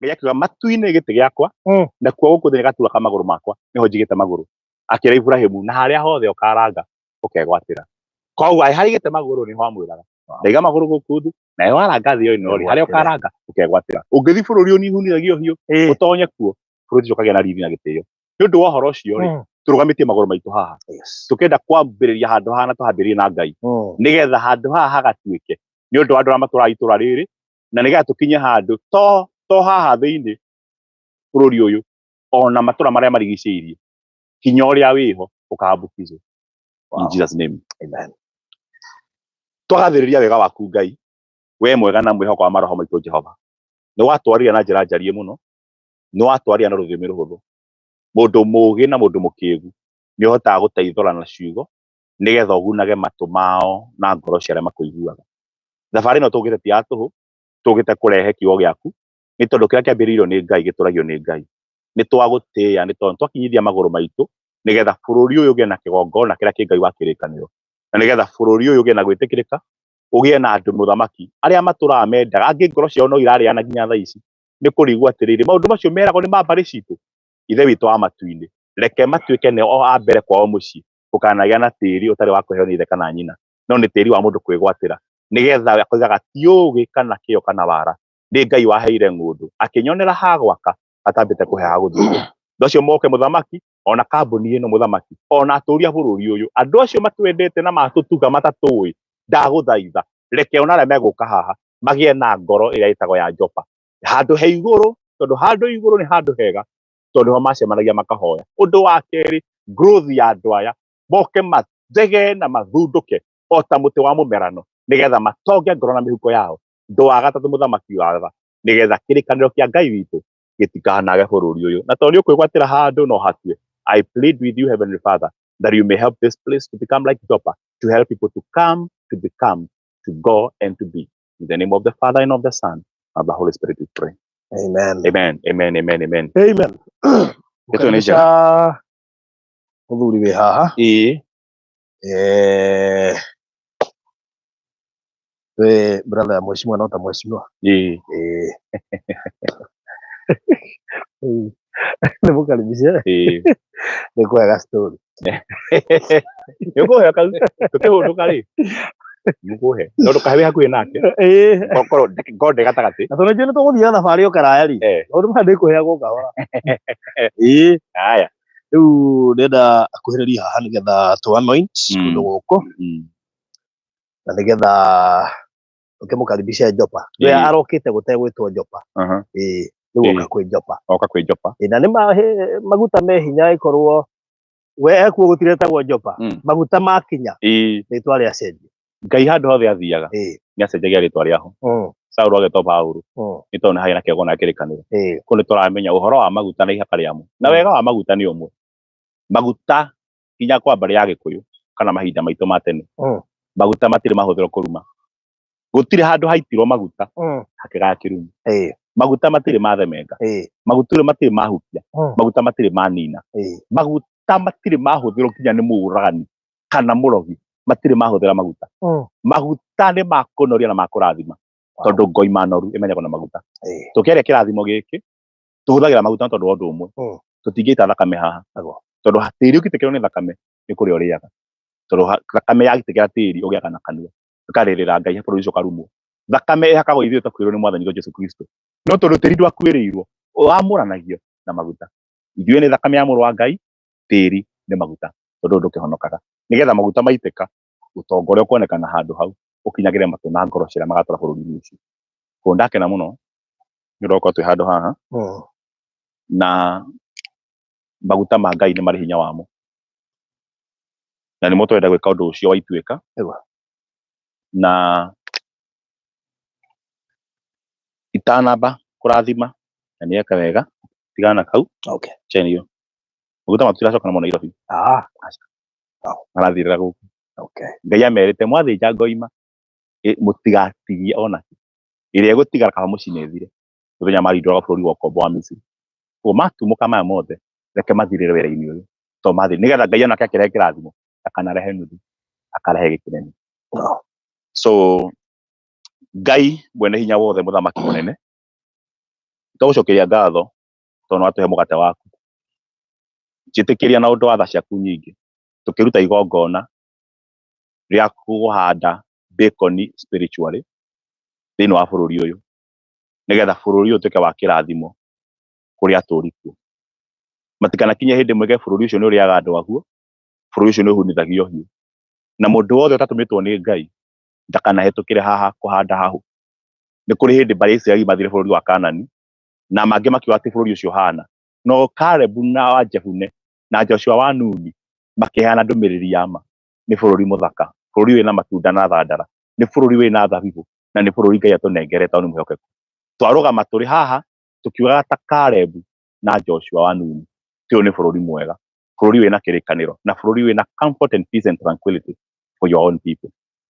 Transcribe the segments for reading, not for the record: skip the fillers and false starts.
Ngai akiuga matu-inĩ gĩtĩ gĩakwa nakuo gũkũ thĩ nĩ gaturwa ka magũrũ makwa nĩho njigĩte magũrũ. Akĩra Iburahĩmu na harĩa hothe ũkaranga ũkegwatĩra. Koguo harĩa aigĩte magũrũ nĩho amwĩraga ndaiga magũrũ gũkũ thĩ nawe waranga thĩ ĩno rĩ harĩa ũkaranga ũkegwatĩra. Ũngĩthiĩ bũrũri ũnihunithagio ũhiũ ũtonye kuo bũrũri ũcio ũkagĩa na riri na gĩtĩo. Nĩ ũndũ wa ũhoro ũcio rĩ tũrũgamĩtie magũrũ maitũ haha tũkĩenda kwambĩrĩria handũ haha na tũhambĩrĩrie na Ngai nĩgetha handũ haha hagatuĩke nĩ ũndũ wa andũ arĩa matũraga itũra rĩrĩ na nĩgetha tũkinye handũ to haha thĩinĩ bũrũri ũyũ ona matũra marĩa marigicĩirie hinya ũrĩa wĩho ũkambukizwo in Jesus name. Amen. Twagathĩrĩria wega waku Ngai, we mwega na mwĩhoko wa maroho maitũ Jehova. Nĩ watwarire na njĩra njariĩ mũno, nĩ watwarire na rũthiomi rũhũthũ. Mũndũ mũũgĩ na mũndũ mũkĩgu nĩ ũhotaga gũteithũra na ciugo nĩgetha ũgunage matũ mao na ngoro cia arĩa makũiguaga. Thabarĩ ĩno tũkĩte ti ya tũhũ, tũkĩte kũrehe kiugo gĩaku, nĩ tondũ kĩrĩa kĩambĩrĩirio nĩ Ngai gĩtũragio nĩ Ngai. Nĩ twagũtĩĩa nĩ tondũ twakinyithia magũrũ maitũ nĩgetha bũrũri ũyũ ũgĩe na kĩgongona kĩrĩa kĩ Ngai wa kĩrĩkanĩro, na nĩgetha bũrũri ũyũ ũgĩe na gwĩtĩkĩrĩka, ũgĩe na andũ mũthamaki arĩa matũraga mendaga, angĩ ngoro ciao no irarĩana nginya thaa ici nĩ kũrigwo atĩrĩrĩ, maũndũ macio meragwo nĩ ma mbarĩ citũ. Ithe witũ wa matu-inĩ, reke matuĩke nĩo o a mbere kwao mũciĩ gũkanagĩa na tĩri ũtarĩ wa kũheo nĩ ithe kana nyina, no nĩ tĩri wa mũndũ kwĩgwatĩra, nĩgetha akoigaga ti ũgĩ kana kĩo kana wara, nĩ Ngai waheire ng'ũndũ akĩnyonera ha gwaka atambĩte kũhe ha gũthikwo. Andũ acio moke mũthamaki, ona kambuni ĩno mũthamaki, ona atũri a bũrũri ũyũ, andũ acio matwendete na matũtuga matatũĩ, ndagũthaitha reke ona arĩa megũka haha magĩe na ngoro ĩrĩa ĩtagwo ya Jopa, handũ he igũrũ, tondũ handũ igũrũ nĩ handũ hega, tondũ nĩho macemanagia makahoya. Ũndũ wa kerĩ, growth ya andũ aya moke mathege na mathundũke o ta mũtĩ wa mũmerano, nĩgetha matonge ngoro na mĩhuko yao. Ũndũ wa gatatũ, mũthamaki wa tha, nĩgetha kĩrĩkanĩro kĩa Ngai witũ gĩtikanage bũrũri ũyũ, na tondũ nĩ ũkwĩgwatĩra handũ no hatue. I plead with you, Heavenly Father, that you may help this place to become like Joppa, to help people to come, to become, to go and to be. In the name of the Father and of the Son and of the Holy Spirit we pray. Amen. Amen. Amen. Amen. Amen. Amen. Ndeto nĩ njega. Mũkaribisha mũthuri wĩ haha. Ĩĩ. We brother ya mheshimiwa no ta mheshimiwa. Ĩĩ. Nĩ mũkaribishe. Ĩĩ. Nĩ kwega story. Nĩ ũkũhe kau tũkĩhũndũka rĩ nĩũkũhe no ndũkahe wĩ hakuhĩ nake. Korwo korwo ndĩ gatagatĩ. Na tondũ nĩ tũgũthiaga thabarĩ o karaya rĩ. Maũndũ maya ndĩkũheagwo kahora. Ĩĩ. Haya. Rĩu ndĩrenda akuhĩrĩrie haha nĩgetha tũ anoint kũndũ gũkũ na nĩgetha ũkĩmũkaribisha Jopa. We arokĩte gũtegwĩtwo Jopa. Ĩĩ. Rĩu oka kwĩ Jopa. Oka kwĩ Jopa. Ĩĩ, na nĩ maguta me hinya ĩkorwo we ekuo gũtiretagwo Jopa. Maguta makinya rĩtwa rĩa cenjia. Ngai handũ hothe athiaga nĩ acenjagia rĩtwa rĩaho. Saũlũ agetwo Paũlũ nĩ tondũ nĩ harĩ na kĩgongona kĩa kĩrĩkanĩro. Kũu nĩ tũramenya ũhoro wa maguta na ihaka rĩamo. Na wega wa maguta nĩ ũmwe. Maguta nginya kwa mbarĩ ya Gĩkũyũ kana mahinda maitũ ma tene, maguta matirĩ mahũthĩrwo kũruma. Gũtirĩ handũ haitirwo maguta hakĩgaya kĩrumi. Maguta matirĩ mathemenga. Maguta matirĩ mahukia. Maguta matirĩ manina. Maguta matirĩ mahũthĩrwo nginya nĩ mũũragani kana mũrogi, matirĩ mahũthĩra maguta. Maguta nĩ ma kũnoria na ma kũrathima, tondũ ngoima noru ĩmenyagwo na maguta. Tũkĩaria kĩrathimo gĩkĩ tũhũthagĩra maguta tondũ wa ũndũ ũmwe, tũtingĩita thakame haha, tondũ tĩri ũngĩtĩkĩrwo nĩ thakame nĩ kũrĩa ũrĩaga, tondũ thakame yagĩtĩkĩra tĩri ũgĩaga na kanua ĩkarĩrĩra Ngai bũrũri ũcio ũkarumwo. Thakame ĩhakagwo ithuĩ twakuĩrwo nĩ mwathani witũ Jesu Kristo, no tondũ tĩri ndwakuĩrĩirwo wamũranagio na maguta. Ithuĩ nĩ thakame ya mũrũ wa Ngai, tĩri nĩ maguta, tondũ ndũkĩhonokaga. Nĩgetha maguta maitĩka, ũtonga ũrĩa ũkuonekana handũ hau ũkinyagĩre matũ na ngoro cia arĩa magatũra bũrũri-inĩ ũcio. Koguo ndakena mũno nĩ ũndũ wa gũkorwo twĩ handũ haha, na maguta ma Ngai nĩ marĩ hinya wamo, na nĩmo tũrenda gwĩka ũndũ ũcio wa Ituĩka. Na itanamba kũrathima na nĩ eka wega, tigana na kau. Chenio maguta matiracoka namo Nairobi. Marathirĩra gũkũ. Ngai amerite mwathĩnja ngoima mũtigatigie ona kĩ, ĩrĩa ĩgũtigara kaba mũcine ĩthire mũthenya marindũraga bũrũri wa ũkombo wa Misiri. Koguo matumũka maya mothe reke mathirĩre wĩra-inĩ ũyũ, to mathire nĩgetha Ngai onake akĩrehe kĩrathimo ndakanarehe nuthu, akarehe gĩkĩnene. So Ngai mwene hinya wothe, mũthamaki mũnene, Twagũcokeria ngatho tondũ nĩ watũhe mũgate waku. Njĩtĩkĩria na ũndũ wa tha ciaku nyingĩ tũkĩruta igongona rĩa kũhanda bacon spiritually thĩinĩ wa bũrũri ũyũ, nĩgetha bũrũri ũyũ ũtuĩke wa kĩrathimo kũrĩ atũũri kuo. Matikanakinye hĩndĩ moige bũrũri ũcio nĩ ũrĩaga andũ aguo, bũrũri ũcio nĩ ũhunithagio ũhiũ, na mũndũ wothe ũtatũmĩtwo nĩ Ngai ndakanahĩtũkĩre haha kũhanda hahũ. Nĩ kũrĩ hĩndĩ mbarĩ ya Isiraeli mathire bũrũri wa Kanani na mangĩ makiuga atĩ bũrũri ũcio ũhana, no Kalebu na wa Jefune na Joshua wa Nuni makĩheana ndũmĩrĩri ya ma. Nĩ bũrũri mũthaka, bũrũri wĩna matunda na thandara, nĩ bũrũri wĩna thabibũ, na nĩ bũrũri Ngai atũnengerete tondũ nĩ mwĩhokeku. Twarũgama tũrĩ haha tũkiugaga ta Kalebu na Joshua wa Nuni, ti ũyũ nĩ bũrũri mwega, bũrũri wĩna kĩrĩkanĩro, na bũrũri wĩna comfort and peace and tranquility for your own people.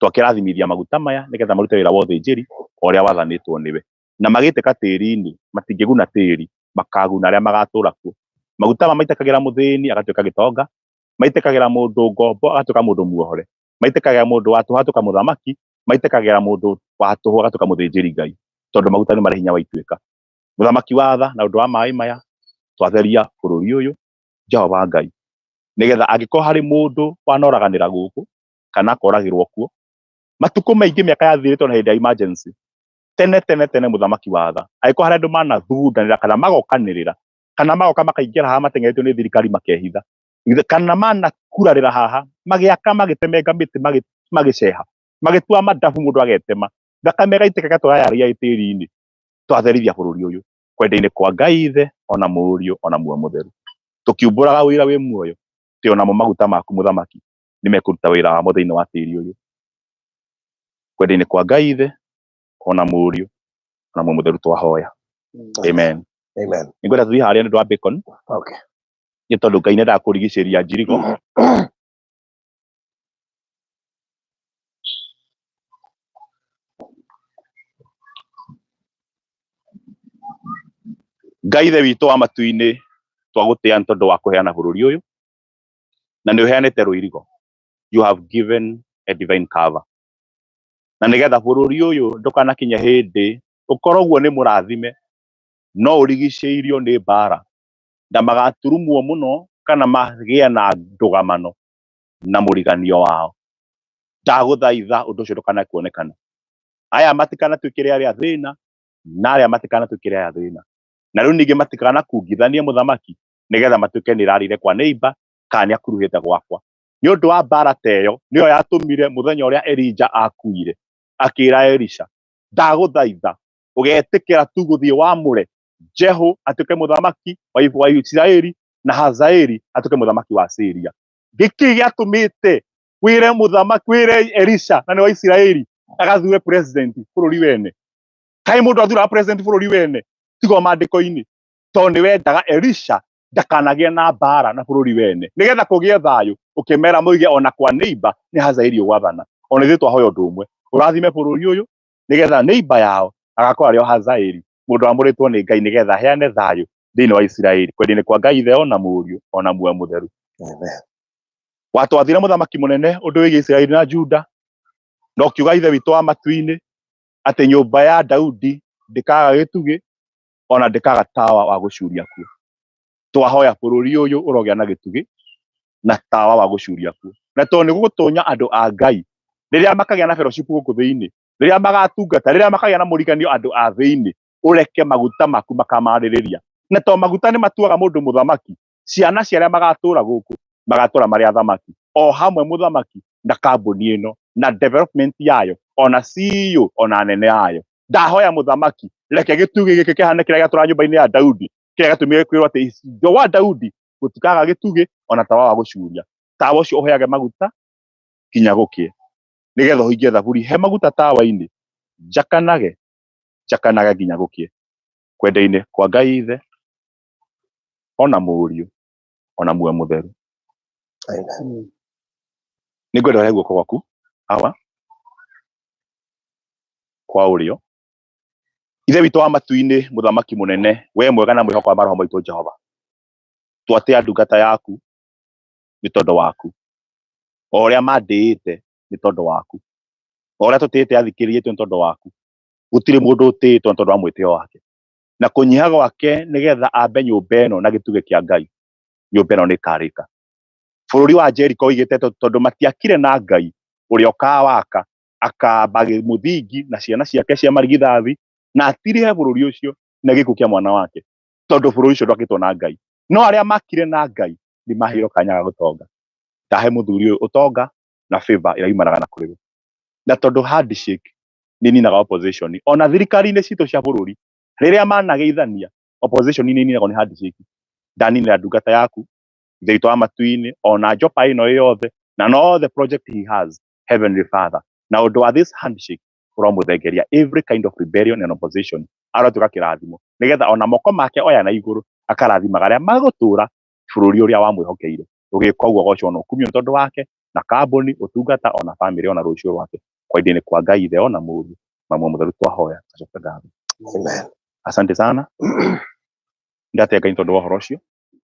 Twakĩrathimithia maguta maya nĩgetha marute wĩra wa ũthĩnjĩri o ũrĩa wathanĩtwo nĩwe, na magĩtĩka tĩri-inĩ matingĩguna tĩri, makaguna arĩa magatũra kuo. Maguta maya maitĩkagĩra mũthĩni agatuĩka gĩtonga, maitĩkagĩra mũndũ ngombo agatuĩka mũndũ muohore, maitĩkagĩra mũndũ wa tũhũ agatuĩka mũthamaki, maitĩkagĩra mũndũ wa tũhũ agatuĩka mũthĩnjĩri Ngai, tondũ maguta nĩ marĩ hinya wa ituĩka. Mũthamaki wa tha, na ũndũ wa maĩ maya twatheria bũrũri ũyũ, Jehova Ngai, nĩgetha angĩkorwo harĩ mũndũ wanoraganĩra gũkũ kana akoragĩrwo kuo matukũ maingĩ mĩaka yathirĩte ona hĩndĩ ya emergency tene tene tene, mũthamaki wa tha, angĩkorwo harĩ andũ manathugundanĩra kana magokanĩrĩra kana magoka makaingĩra haha mateng'eretio nĩ thirikari makehitha, kana manakurarĩra haha magĩaka magĩtemenga mĩtĩ magĩceha magĩtua madabu mũndũ agetema thakame ĩgaitĩka ĩgatwara yaria tĩri-inĩ, twatherithia bũrũri ũyũ kwenda-inĩ kwa Ngai Ithe ona Mũriũ ona Muoyo Mũtheru, tũkiumbũraga wĩra wĩ muoyo tĩ onamo maguta maku mũthamaki nĩ mekũruta wĩra wamo thĩinĩ wa tĩri ũyũ, kwenda-inĩ kwa Ngai Ithe ona Mũriũ ona Muoyo Mũtheru twahoya, amen. Amen. Nĩngwenda tũthiĩ harĩa nĩ ũndũ wa bacon. Okay. Nĩ tondũ Ngai nĩendaga kũrigicĩria njirigo. Ngai Ithe witũ wa matu-inĩ, twagũtĩĩa nĩ tondũ wa kũheana bũrũri ũyũ, na nĩ ũheanĩte rũirigo. You have given a divine cover. Na nĩgetha bũrũri ũyũ ndũkanakinye hĩndĩ ũkorwo nĩ mũrathime, no ũrigicĩirio nĩ mbara, na magaturumwo mũno kana magĩe na ndũgamano na mũriganio wao. Ndagũthaitha ũndũ ũcio ndũkanakuonekana. Aya matikanatuĩkĩre arĩa thĩna, na arĩa matikanatuĩkĩre aya thĩna. Na rĩu ningĩ matikanakungithanie mũthamaki nĩgetha matuĩke nĩ ĩrarĩire kwa neighbor kana nĩ akuruhĩte gwakwa. Nĩ ũndũ wa mbara ta ĩyo nĩyo yatũmire mũthenya ũrĩa Elijah akuire akĩra Elisha, ndagũthaitha ũgetĩkĩra tu gũthiĩ wamũre Jehu atuĩke mũthamaki wa Isiraeli na Hazaeli atuĩke mũthamaki wa Syria. Gĩkĩ gĩatũmĩte wĩre mũthamaki, wĩre Elisha na nĩ wa Isiraeli agathure president bũrũri wene. Kaĩ mũndũ athuraga president bũrũri wene tigo maandĩko-inĩ, tondũ nĩ wendaga Elisha ndakanagĩe na mbara na bũrũri wene nĩgetha kũgĩe thayũ, ũkĩmera moige ona kwa neighbor nĩ Hazaeli ũgwathana. Ona ithuĩ twahoya ũndũ ũmwe, ũrathime bũrũri ũyũ nĩgetha neighbor yao agakorwo arĩ o Hazaeli, mũndũ wamũrĩtwo nĩ Ngai nĩgetha aheane thayũ thĩinĩ wa Isiraeli, kwenda-inĩ kwa Ngai Ithe ona Mũriũ ona Muoyo Mũtheru. Amen. Watwathire mũthamaki mũnene ũndũ wĩgiĩ Isiraeli na Juda, na ũkiuga Ithe witũ wa matu-inĩ atĩ nyũmba ya Daudi ndĩkaga gĩtugĩ ona ndĩkaga tawa wa gũcuria kuo. Twahoya bũrũri ũyũ ũrogĩa na gĩtugĩ na tawa wa gũcuria kuo, na tondũ nĩ gũgũtũnya andũ a Ngai rĩrĩa makagĩa na fellowship gũkũ thĩinĩ, rĩrĩa magatungata, rĩrĩa makagĩa na mũriganio andũ a thĩinĩ, ũreke maguta maku makamarĩrĩria. Na tondũ maguta nĩ matuaga mũndũ mũthamaki, ciana cia arĩa magatũra gũkũ magatũra marĩ athamaki, o hamwe mũthamaki na kambuni ĩno na development yayo, ona CEO ona anene ayo. Ndahoya mũthamaki, reke gĩtugĩ gĩkĩ kĩhane kĩrĩa gĩatũra nyũmba-inĩ ya Daudi, kĩrĩa gĩatũmire kwĩrwo atĩ wa Daudi gũtikaga gĩtugĩ ona tawa wa gũcuria. Tawa ũcio ũheage maguta kinya gũkĩe, nĩgetha ũhingie thaburi, he maguta tawa-inĩ, njakanage njakanage nginya gũkĩe, kwenda-inĩ kwa Ngai Ithe ona Mũriũ ona Muoyo Mũtheru. Amen. Nĩngwenda ũrehe guoko gwaku hawa kwa ũrĩo. Ithe witũ wa matu-inĩ, mũthamaki mũnene, we mwega na mwĩhoko wa maroho maitũ Jehova, twatĩa ndungata yaku nĩ tondũ waku, o ũrĩa mandĩĩte nĩ tondũ waku, o ũrĩa tũtĩĩte athikĩrĩria nĩ tondũ waku. Gũtirĩ mũndũ ũtĩĩtwo nĩ tondũ wa mwĩtĩo wake. Na kũnyiha gwake nĩgetha ambe nyũmba ĩno na gĩtugĩ kĩa Ngai, nyũmba ĩno nĩ ĩkarĩka. Bũrũri wa Jericho ũigĩte tondũ matiakire na Ngai ũrĩa ũkawaka, akamba mũthingi na ciana ciake cia marigithathi na atirihe bũrũri ũcio na gĩkuũ kĩa mwana wake, tondũ bũrũri ũcio ndwakĩtwo na Ngai. No arĩa makire na Ngai nĩ maheirwo kanya ga gũtonga. Ndahe mũthuri ũyũ ũtonga na favor ĩrĩa yumanaga na kũrĩ we. Na tondũ handshake nĩ ninaga opposition, ona thirikari-inĩ citũ cia bũrũri rĩrĩa manageithania, opposition nĩ ninagwo nĩ handshake. Ndaninĩra ndungata yaku Ithe witũ wa matu-inĩ, ona Jopa ĩno yothe na no the project he has, Heavenly Father, na ũndũ wa this handshake ũromũthengeria every kind of rebellion and opposition, arotuĩka kĩrathimo nĩgetha ona moko make oya na igũrũ akarathimaga arĩa magũtũra bũrũri ũrĩa wamwĩhokeire. Ũgĩka ũguo gocwo na ũkumio nĩ tondũ wake na kambuni, ũtungata, ona famĩlĩ, ona rũciũ rwake. Kwa-inĩ kwa Ngai Ithe ona Mũriũ na Muoyo Mũtheru twahoya twacoka ngatho. Amen. Asante sana. Ndatĩa Ngai nĩ tondũ wa ũhoro ũcio.